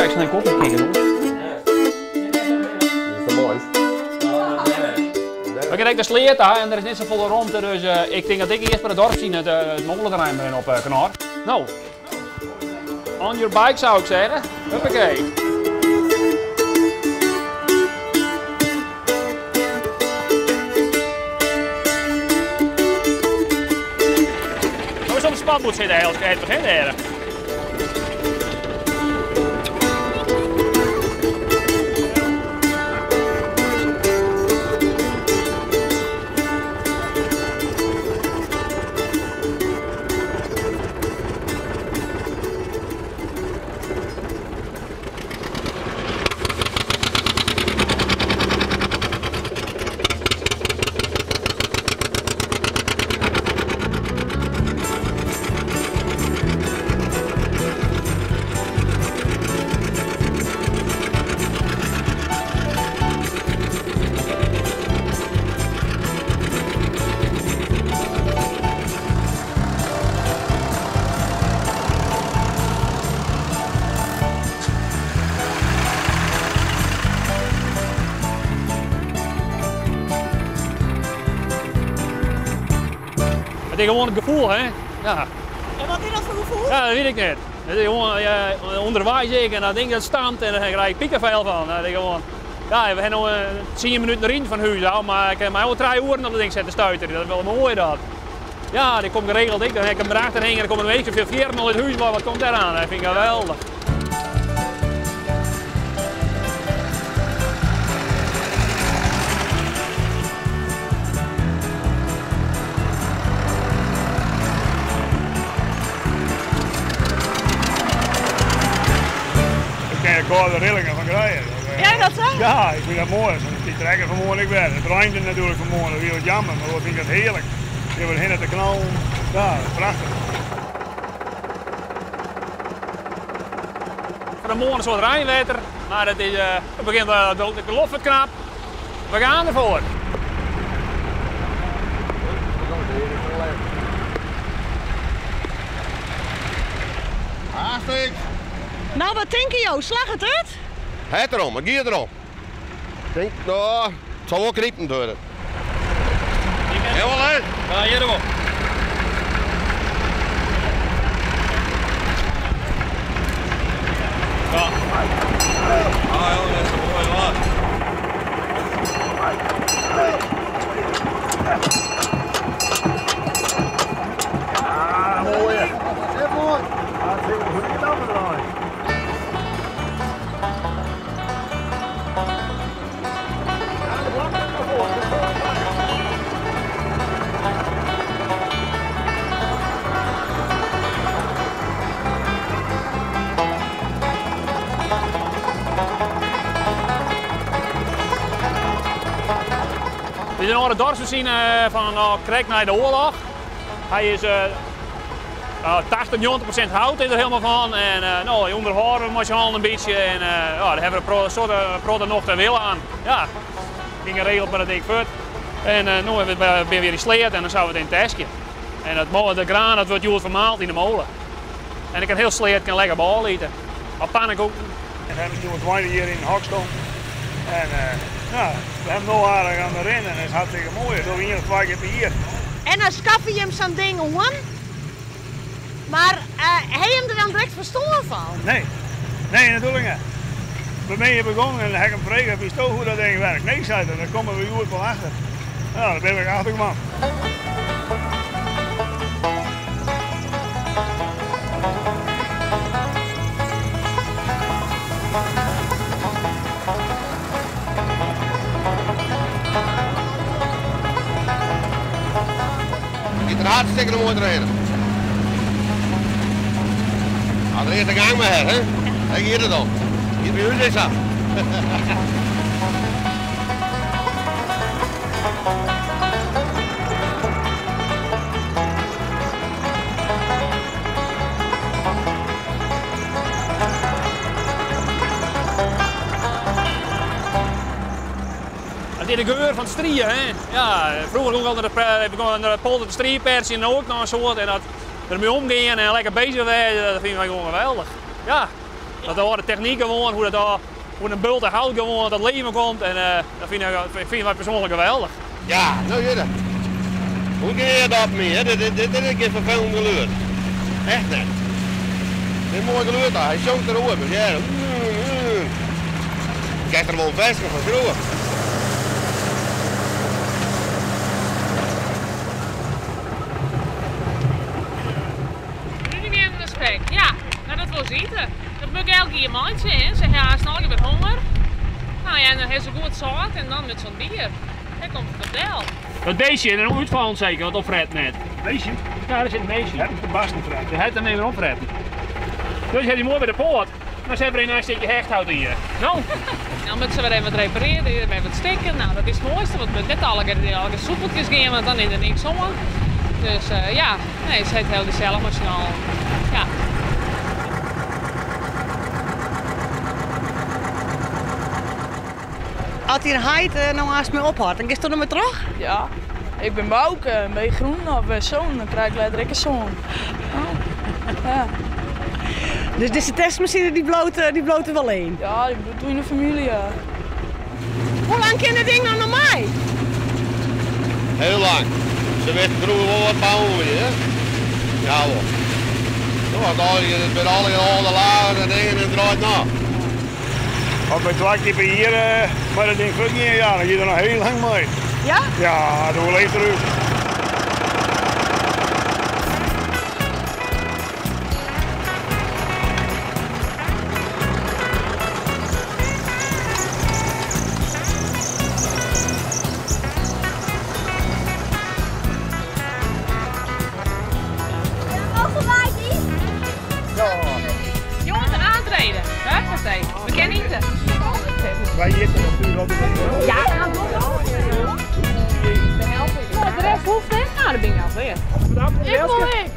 Ik snel koffie kicken hoor. Dat is moai. We gaan de sleet aan en er is net zoveel ruimte, dus ik denk dat ik eerst bij het dorp zien het molenterrein ben op Knor. Nou, on your bike zou ik zeggen. Huppakee. Nou is op de spanboot zitten eigenlijk, het begin daar. Het is gewoon het gevoel, hè? Ja. En wat is dat voor gevoel? Ja, dat weet ik niet. Het is gewoon, ja, onderwijs ik en dat ding dat stamt en daar krijg ik piekenvel van. Dat is gewoon, ja, we hebben nog 10 minuten erin van huis af, maar ik heb mij al 3 uur op dat ding zetten stuiteren. Dat is wel mooi dat. Ja, die komt geregeld. Ik. Dan heb ik hem erachter heen en dan komt een week of 4 al in het huis, maar wat komt daar aan? Dat vind ik geweldig. Ik koude rillingen van krijgen. Ja, dat zo? Ja, ik vind dat mooi. Die trekken vanmorgen ik weer. Het regende natuurlijk vanmorgen, dat is heel jammer, maar dat vind ik dat heerlijk. Je wordt heen te knallen. Ja, prachtig. Vanmorgen een soort rijnwetter, maar het is, het begint de lof knap. We gaan ervoor. Hartstikke. Nou, wat denk je, joh? Slag het uit? Het erom, het gaat erom. Ik denk, nou, het zal wel kriepen worden. Helemaal hè? Ja, hier wel. Ja. Ah, joh, dat is een mooi waar. Ja, mooi. Dat is mooi. Ja, het is goed gedaan draaien. Dit is een oude dorpsmachine van krek naar de oorlog. Hij is 80, 90% hout is er helemaal van. En nou, je onderhouden we met een beetje. En ja, daar hebben we een soort protte nog te willen aan. Ja, ging geregeld met het dik voet. En nu hebben we het weer gesleerd en dan zouden we het in het testje. En het, de graan dat wordt juist vermaald in de molen. En ik kan heel sleert kan lekker bal eten. Op pannenkoeken. We hebben toen 20 jaar in Hokston. En ja, we hebben nog aardig aan de rennen en dat is hartstikke mooi. Dat doen we 1 of 2 keer per jaar. En dan schaf je hem zo'n ding om. Maar heb je hem er dan direct verstoord van? Nee, nee, natuurlijk niet. Bij mij begonnen en dan heb ik hem gevraagd, wist je hoe dat ding werkt? Nee, zei hij, daar komen we goed van achter. Nou, daar ben ik achter man. Hartstikke mooi trainen. Als er eerst de gang maar hè? Kijk hier dan. Hier bij u is dat. Het is de geur van het strieën, hè? Ja, vroeger ging ik al naar de polder de striepersen en ook nog een soort. En dat ermee omgingen en lekker bezig werden, dat vind ik gewoon geweldig. Ja, Dat de technyk gewoan, hoe dat hoe in bulte hout gewoan tot leven komt. En dat fine wy persoanlik geweldich. Ja, no hjirre. Hoe gean dat mee? Dit, dit is gjin ferfelend gelûd. Echt net. Dit is moai gelûd daar. Hy sjongt eroer. Ja. Ik krijg er wel een ferske fan skriuwe. Spek, ja. Nou, dat wol se ite. Dat moat ik elk jier meitsje, hè. Se ha aanst allegear wat honger. Nou ja, en dan ha se goed sâlt en dan met zo'n bier. Daar komt het op del. Dat beestje is er útfallen seker, want opfret net. Beestje? Ja, daar zit een beestje. Het de basten fretten. De het hem even opfretten. Dus heb je mooi bij de poort. Dan zet er een stukje hechthout in hier. Nou. Dan moeten ze weer even wat repareren, even wat stikken. Nou, dat is het mooiste, want het moet net alle soepeltjes gaan, want dan is er niks om. Dus ja, nee, het is heel gezellig met z'n allen. Ja. Als hier heit nou haast me ophoudt, dan is het nog maar terug? Ja, ik ben Bouke, ben je groen of zoon, dan krijg ik later een zoon. Oh. Ja. Dus deze testmachine die bloot er wel in? Ja, die bloot in de familie, ja. Hoe lang kan dat ding nou nog mee? Heel lang. Ze werd vroeger wel wat bouwen, hè? Ja hoor. Ja, want het met alle oude lagen en dingen en het draait na. Als bij 2 keer per jaar, maar dat ding vlucht niet een jaar, dan ga je er nog heel lang mee. Ja? Ja, dat leeft eruit. We kennen eten. Wij eten natuurlijk altijd. Ja, nou, doe dat. De rest hoeft niet. Nou, dat ben ik alweer. Ik wil ik.